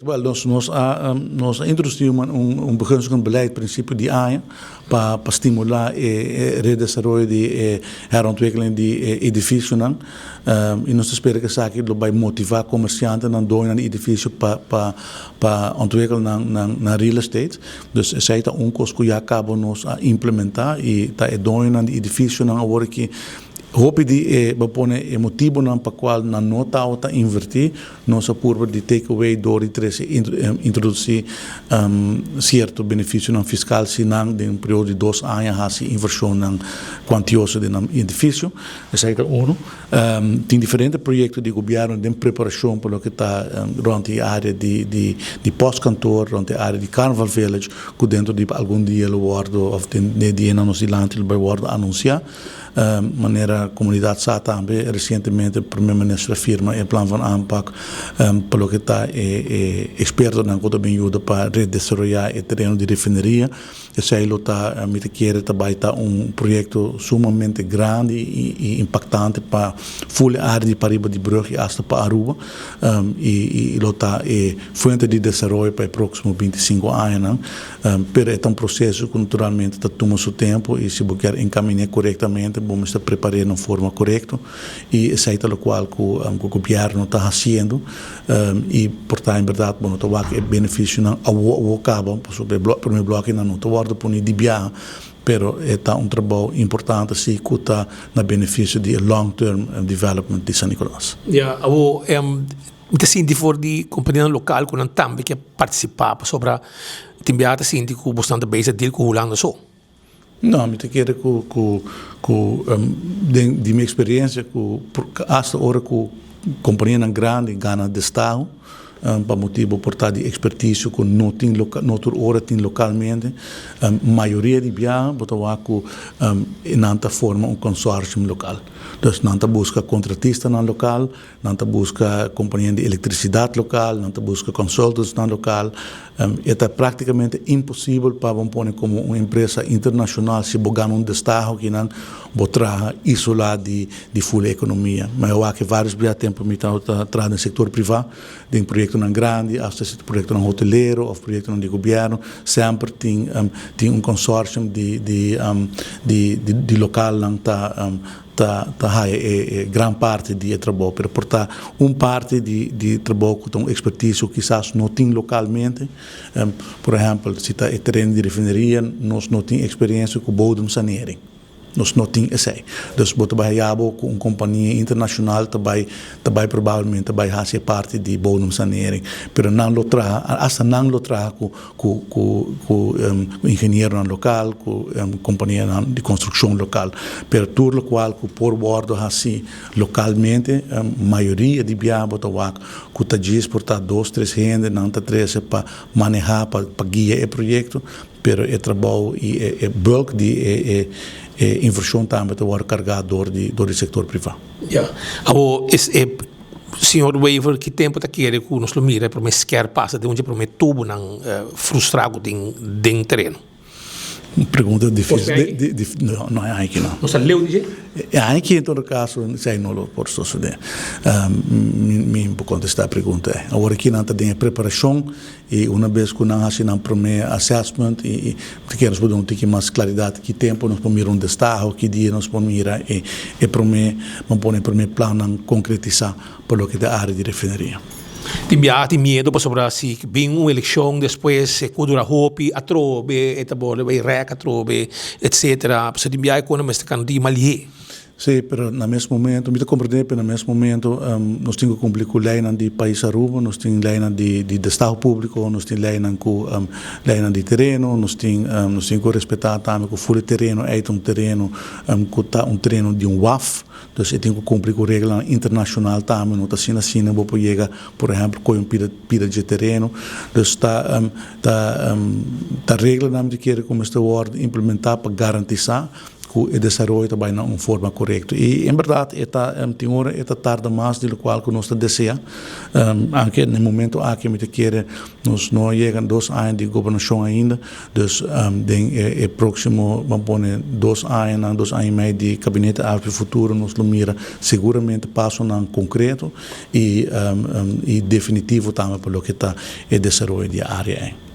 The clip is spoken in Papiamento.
Wel, nos nos a nos a introduci un un begunstigend beleid principio di aña pa pa stimula e e redesaroyo di e herontwikkeling di e edificionan y nos ta spera cu esaki lo bay motiva comerciantenan, doñonan di edificio pa pa pa ontwikkel nan nan nan real estate. Dus esey ta un cos cu ya cabo nos a implementa y ta e doñonan di edificionan awor aki hopi di e bo pone e motibonan pa cual nan no tawata inverti. Nos a purba di take away door di trece introduci cierto beneficionan fiscal si nan den un periodo di dos aña haci inversionnan cuantioso den nan edificio. Esaki ta uno. Tin diferente proyecto di gobierno den preparacion pa loke ta rond e area di postkantoor, rond e area di Carnival Village cu dentro di algun dia lo wordo of den e dianan nos dilanti lo bay wordo anuncia. Manera comunidad sa tambe, recientemente Primer Minister a firma e plan van aanpak pa loke ta e expertonan cu ta bin yuda pa redesaroya e tereno di refineria. Esey lo ta, mi ta kere ta bay ta un proyecto sumamente grandi y impactante pa ful e area di pariba di brug y hasta pa Aruba y lo ta e fuente di desaroyo pa e proximo 25 añanan. Pero e ta un proseso ku naturalmente ta tuma su tempu i si bo kier enkaminé korektamente bo mester prepar'é na un forma korekto i esei ta lokual ku ku gobièrnu ta hasiendo i por ta en bèrdat bo no ta wak e benefisionan awo awo kaba pasobra e promé blòkinan no ta wòrdu poni di biaha pero e ta un trabou importante si ku ta na benefisio di e long term development di San Nicolas. Ya, awo Mi ta sinti for di kompanianan lokal ku nan tambe ke partisipá pasobra tin biaha ta sinti ku bosnan ta bezig deal ku Hulanda so. No, mi ta kere ku ku ku den di mi eksperensia ku asta ora ku kompanianan grandi gana destaho pa motibu por ta di ekspertisio ku no tin no tur ora tin lokalmente, mayoria di biaha bo ta wak ku nan ta forma un konsortium lokal. Dus nan ta buska kontratistanan lokal. Nan ta buska kompanianan di elektrisidat lokal, nan ta buska consultantsnan lokal. E ta praktikamente imposibel pa bo pone komo un empresa internashonal si bo gana un destaho kinan bo traha isolá di di ful e ekonomia. Mi a wak vários bia tempu mi tabata traha den sektor privá, den proyektonan grandi, asta si ta proyektonan hotelero òf proyektonan di gobièrnu, semper tin tin un consortium di di di di lokalnan ta ta ta haya e e gran parti di e trabou, pero por ta un parti di di trabou ku ta un ekspertise ku kisas no tin lokalmente. Por ehèmpel, si ta e tereno di refineria, nos no tin eksperensia ku bodemsanering. Nos no tin esei. Dus bo ta bai haya bo ku un kompania internashonal ta bai ta bai probablemente bai hasi e parti di bodemsanering, pero nan lo traha, asta nan lo traha ku ku ku ku ingenieronan lokal, ku kompanianan di konstrukshon lokal. Pero tur lokual ku por wòrdu hasi lokalmente, mayoria di biaha bo ta wak ku ta djis por ta dos, tres hende nan ta trese pa manehá, pa pa guia e proyekto, pero e trabou i e e bulk di e e e invershon tambe ta wòrdu kargá dor di dor di sektor privá. Ya. Awor es e Señor Wever, ki tempu ta kere ku nos lo mira e promé skèr pasa den un dje promé tubunan frustrá ku tin den tereno? Un pregunta difísil. No, no e aña no. No sa leu di dje? E aña aki en todo kaso esei no lo por sosodé. Mi por kontestá e pregunta ei. Awor aki nan ta den e preparashon I una bes ku nan hasi nan promé assessment i ta kere nos por duna un tiki mas klaridat ki tempu nos por mira un destaho, ki dia nos por mira e e promé, bo pone e promé plannan konkretisá pa loke ta área di refineria. Tin biaha tin miedu pasobra si bin un elekshon despues e ku dura hopi atrobe e ta borde bai rèk atrobe etsetera, pasobra tin biaha e kono mester kanda di malié. Sí, pero na mes momento, mi ta comprende, pero na mes momento nos tin cu cumpli cu leynan di pais Aruba, nos tin leynan di di destaho publico, nos tin leynan cu leynan di tereno, nos tin nos tin cu respeta tambe cu ful e tereno ey ta un tereno cu ta un tereno di un waf, dus e tin cu cumpli cu reglanan internacional tambe, no ta asina asina bo por yega por ehempel coy un pida pida dje tereno, dus ta ta ta reglanan mi ta kere cu mester wordo implementa pa garantisa. ku e desaroyo ta bai na un forma korekto. I en bèrdat e ta tin ora e ta tarda mas di lokual ku nos ta desea. Anke na e momento aki mi ta kere nos no a yega 2 aña di gobernashon ainda, dus den e próksimo, ban pone 2 añanan, 2 aña i mei di gabinete AVP Futuro, nos lo mira seguramente pasonan konkreto i definitivo tambe pa loke ta e desaroyo di e área ei.